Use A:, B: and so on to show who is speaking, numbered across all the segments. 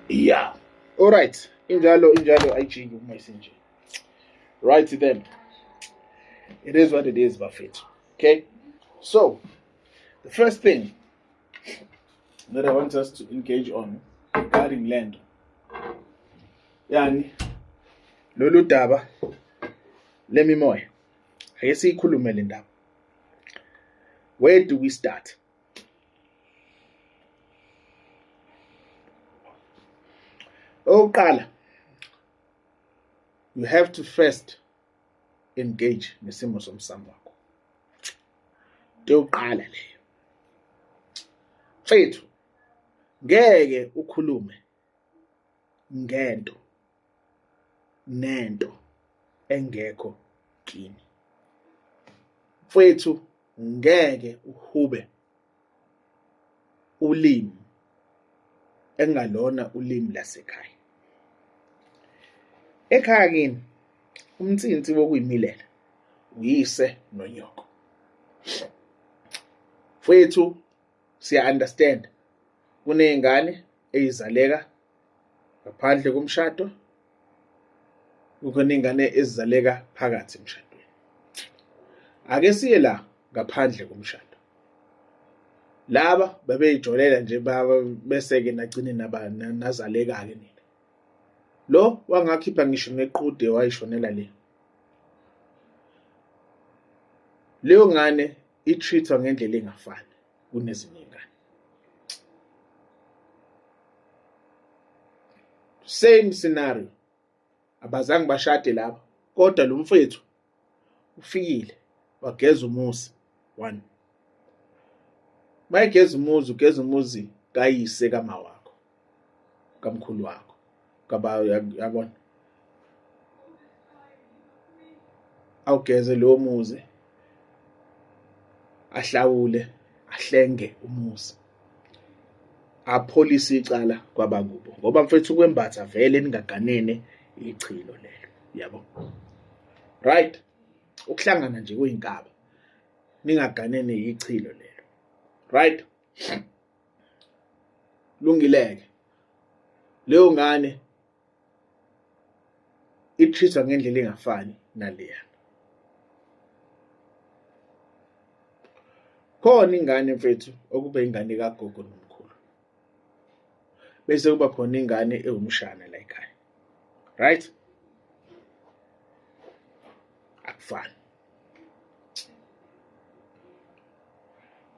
A: Yeah, alright, injalo injalo, ayijiki uma isinje. Right then, it is what it is, bafethu. Okay, so the first thing that I want us to engage on regarding land, yani lolu daba lemimoya, ake siyikhulume le ndaba. Where do we start? Okokuqala, you have to first engage nesimo somsamo wakho. Into yokuqala leyo. Mfethu, ngeke ukhulume ngento nento engekho kini. Mfethu, ngeke uhube ulimi engalona ulimi lasekhaya. Ekhaya kini umnsinsi wokuyimilela uyise nonyoko. Mfethu, siya understand kuney'ngane ey'zaleka ngaphandle komshado, kukhona iy'ngane ezizaleka phakathi emshadweni. Ake siye la ngaphandle komshado. Laba babeyijolela nje bese-ke nagcine nazaleka-ke nina. Lo wangakhipha ngisho neqhude wayishonela le. Leyo ngane i-treat-wa ngendlela engafani kunezinye iy'ngane. Same scenario, abazange bashade laba, kodwa lo mfethu ufikile wageza umuzi one. Mayegeza umuzi, ugeza umuzi kayise kama wakho, kamkhulu wakho, kaba yabona. Awugeze lowo muzi, ahlawule, ahlenge umuzi, apholise icala kwabakubo, ngoba mfethu ukwembatha vele ningaganene ichilo lelo, yabo. Right, ukuhlangana nje kuyinkaba ningaganene ichilo lelo. Right, lungileke leyo ngane i-treat-wa ngendlela engafani naleya. Khona ingane mfethu okuba ingane kagogo nomkhulu, bese kuba khona ingane ewumshana la ekhaya. Right, akufani.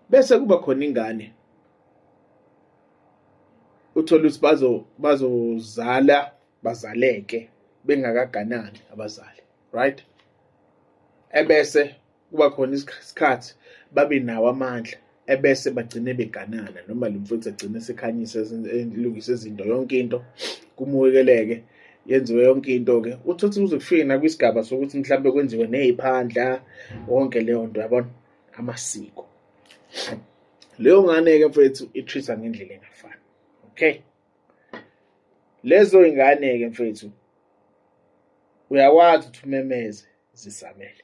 A: Bese kuba khona ingane uthola ukuthi bazozala bazaleke bengakaganani abazali, right? Ebese kuba khona isikhathi babe nawo amandla, ebese bagcine beganana, noma lo mfowethu agcine sekhanyisa elungisa izinto, yonke into kumukeleke, yenziwe yonke into-ke. Uthi uthi kuze kufike nakwisigaba sokuthi mhlampe kwenziwe ney'phandla, yonke leyo nto, yabona, amasiko. Leyo ngane-ke mfethu i-treat-wa ngendlela engafani. Okay, lezo y'ngane-ke mfethu uyakwazi ukuthi umemeze zisamele.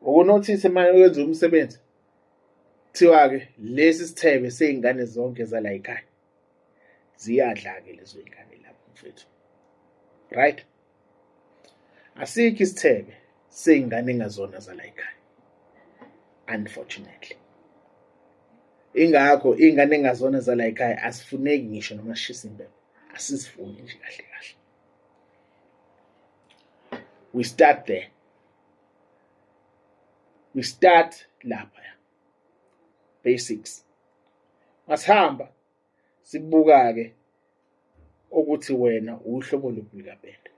A: Ukunothise manje wenza umsebenzi, kuthiwa-ke lesi sithebe sey'ngane zonke zala ekhaya, ziyadla-ke lezo y'ngane lapho mfethu. Right, asikho isithebe sey'ngane engazona zala ekhaya, unfortunately. Ingakho iy'ngane engazona zala ekhaya asifuneki ngisho noma sishisa impepho, asizifuni nje kahle kahle. We start there. We start lapha. Basics. Masihamba sibuka ke ukuthi wena uhlobo luphi likapende.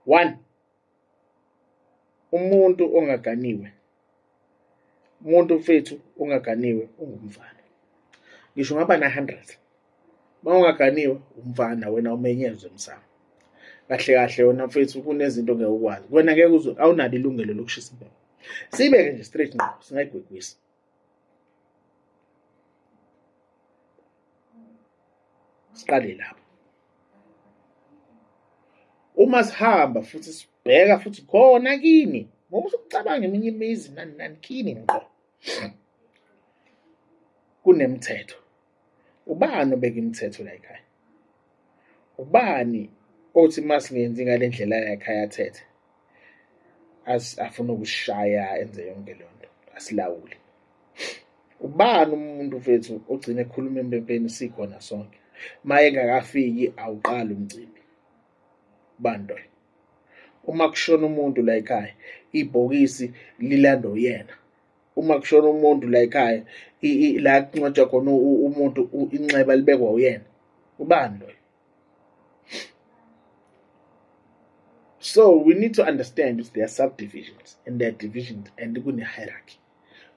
A: One, umuntu ongaganiwe, umuntu mfethu ongaganiwe ungumfana. Ngisho ungaba na 100, mawungaganiwe umfana wena umenyezwe emsamo. Kahle kahle wena mfethu kunezinto ongeke ukwazi. Wena ngeke uze, awunalo ilungelo lokushisa impepho. Sibeke nje straight ngqo, singayigwegwisi. Siqale lapho. Uma sihamba futhi sibheka futhi khona kini, ngoba usucabanga eminye imizi nani nani kini ngqo. Kunemithetho. Ubani obeka imithetho la ekhaya? Ubani othi uma singenzi ngale ndlela yakhaya athethe afuna ukusishaya enze yonke leyo nto asilawule? Ubani umuntu mfethu ogcina ekhuluma empempeni sikhona sonke? Uma engakafiki awuqali umcimbi. Ubani loyo? Uma kushona umuntu la ekhaya ibhokisi lilandwa uyena. Uma kushona umuntu la ekhaya la kungcwatshwa khona umuntu inxeba libekwa uyena. Ubani loyo? So we need to understand that there are subdivisions and there are divisions and kune-hierarchy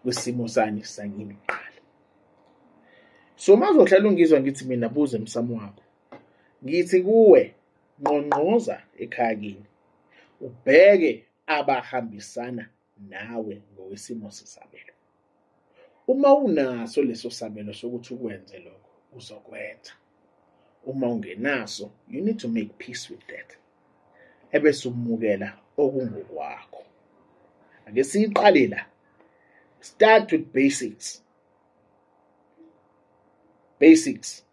A: kwisimo sani sakini kuqala. So uma uzohlala ungizwa ngithi mina buza emsamo wakho, ngithi kuwe ngqongqoza ekhaya kini ubheke abahambisana nawe ngokwesimo sesabelo. Uma unaso leso sabelo sokuthi ukwenze lokho, uzokwenza. Uma ungenaso, you need to make peace with that. Ebese umukela okungokwakho. Ake siyiqale la. Start with basics. Basics.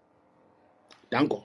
A: Danko.